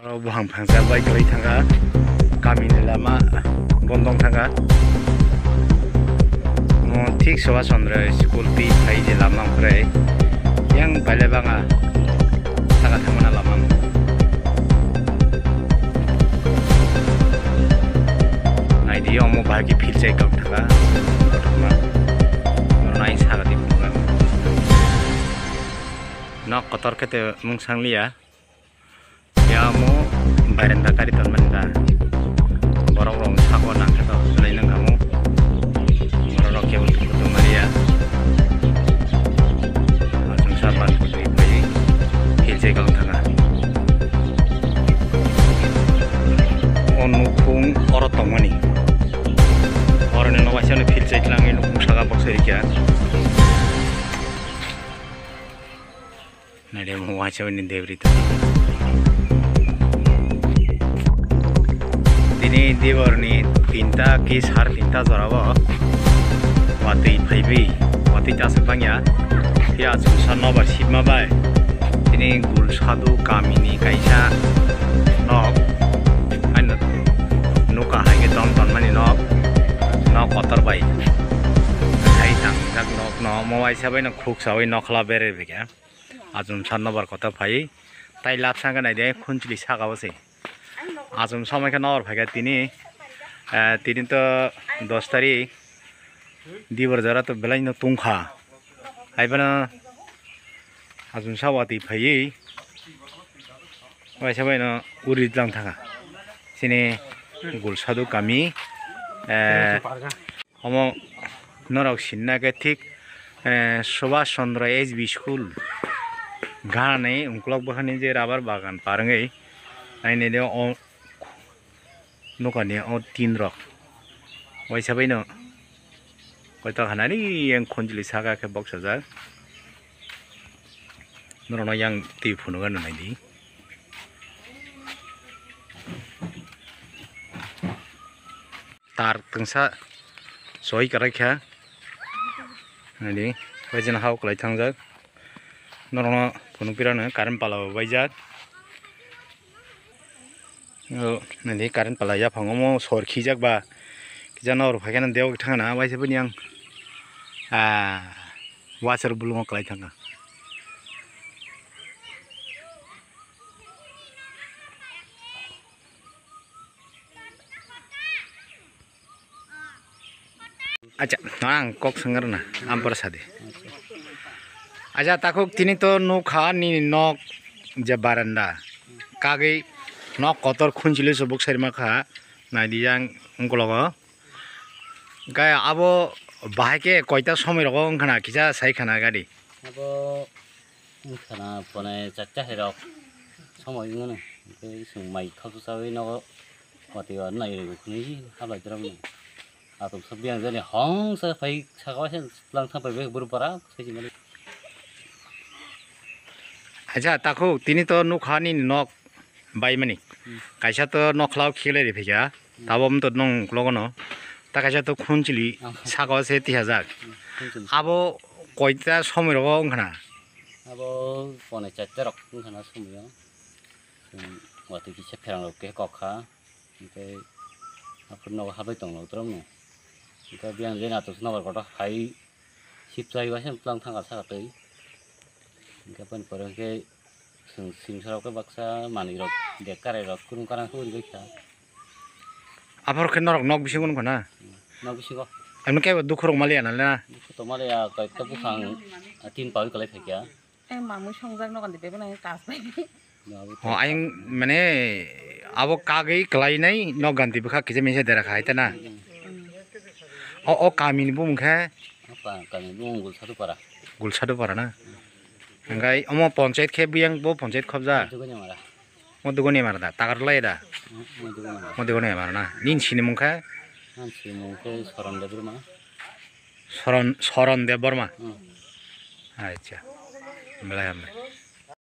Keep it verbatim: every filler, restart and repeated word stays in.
Oro buphang phangsa bai kwlai thangkha, kamini lama bondong thangkha. Mo thik Subhash Chandra school twi phai je lama ongkhorwi yang baile banga saka thangmana lama. Naidi omo bahai khe philchai kok thangkha. Kotorma. Oro nai saka di phunukha. Nok kotor khe te mung sangliya. Ya mo barenda kari ton mani da. Borok rok sako nang khe to belai nang kamo. Borok rok kebo tuku tong mani ya. Asung sa bar putri pai. Philchai kok thangkha. O nukhung oro tongmani. Oro ni nok waisa no philchai tlangwi nukhung saka boksa rikya. Naidi mo waisa ni debri to. Tini dibor ni tinta ki sar tinta jora bo. Watwi phaibi, watwi ta se bangya. Phiya chwngsa nobar sibma bai. Tini Gulsadu kamini kaisa nok. Haino nuka hai khe ton ton mani nok. Nok kotor bai. Hai tangjak nok no mo waisa bai no khuk sawi nokla bere bikha. Achum sat nobar kotor phai. Tai lab sangkhe naidi khunchili saka o se. Achum somoi khe nobar phaikha tini, eh, tini to dos tarik, dibor jora to belai no tungkha. Hai phano achum sa watwi phaiwi waisa bai no uri tlang thangkha. Chini Gulsadu kami, eh, Omo norok sinna khe thik, eh, Subhash Chandra S B school ganani ukulok bwkhani je rubber bagan parwngwi nainani o nokani o tin rok waisa baino koito hanani yang khunjili saka khe boksajak norokno yang twi phunukgano naidi. Tar tungsa soi kwrwi kha. Naidi, bai jani hao kwlai thangjak. Norokno phunuk pirano current pala bo baijak. O, naidi current pala yaphango omo sor khijak ba. Kisa nor phaikhe no dewak thangna, waisa bini ang, ah, washer bulungo kwlai thangkha. Acha, ang kok swngar na, ampar sadi. Acha, takhuk tini to nukha nini nok je baranda. Kagwi nok kotor khunchili subuk saima kha, naidi yang ungkologo. Gaya abo bahai khe koita somoi rogo wngkhana kisa sai khana gari. Abo Wngkhana pone chatta hai rok somoi wngmano, hwnkhe chwng mai khausa chawi nogo watwi o nai rw hwnwi hablai drok no. Atok sa biyang jani hongsa phai saka waisa tlang thang phai bwrwi para sai chwng mani. Acha takhuk tini to nukha nini nok. Baimani. Hmm. Kaisa to nokhlao khiklai ri phaikha, hmm, tabo wngto nong uklogo no. Ta kaisa to khunchili, ah, saka o se tihajak. Hmm, khunchili. Abo koita somoi rogo wngkhana? Abo pone chatta rok wngkhana somoi o. Chwng watwi kisa pherang rok khe kok kha. Hwnkhe aphuru nogo habai tong rok trom no. Hwnkhe biyang jena to nobar kotor hai sip chai waisa tlang thangkha saka twi. Hwnkhe aboni pore hwnkhe Chwng singsa rok khe baksa manwi rok bag karai rok kwrwng karang khe uri bai kha. Aphor khe norok nok bisingo wngkha na? Nok bisingo. Emno kebo dukhu rok maliya na le na? Dukhu to maliya, koi to buphang, ah, tin pawi kwlai phaikha. Tei mamwi songjak nok ani bebak nang kas bai. Ho, ayang mane abo kagwi kwlainai nok ganti bwkha kisa misa dera kha hai ta na? O, o kamini bumung khe? O ka-, kamini bumung Gulsadu para. Gulsadu para na? Hwnkhe omo ponchayat khe buyang bo ponchayat khobjak? Duguni mara. Mo Duguni mara da, Takarlai da? Hmm, mo Duguni mara. Mo Duguni mara na. Nini sinimung khe? Ani sinimung khe Soron Debbarma. Soron, Soron Debbarma? Hmm. Acha. Belai hambai.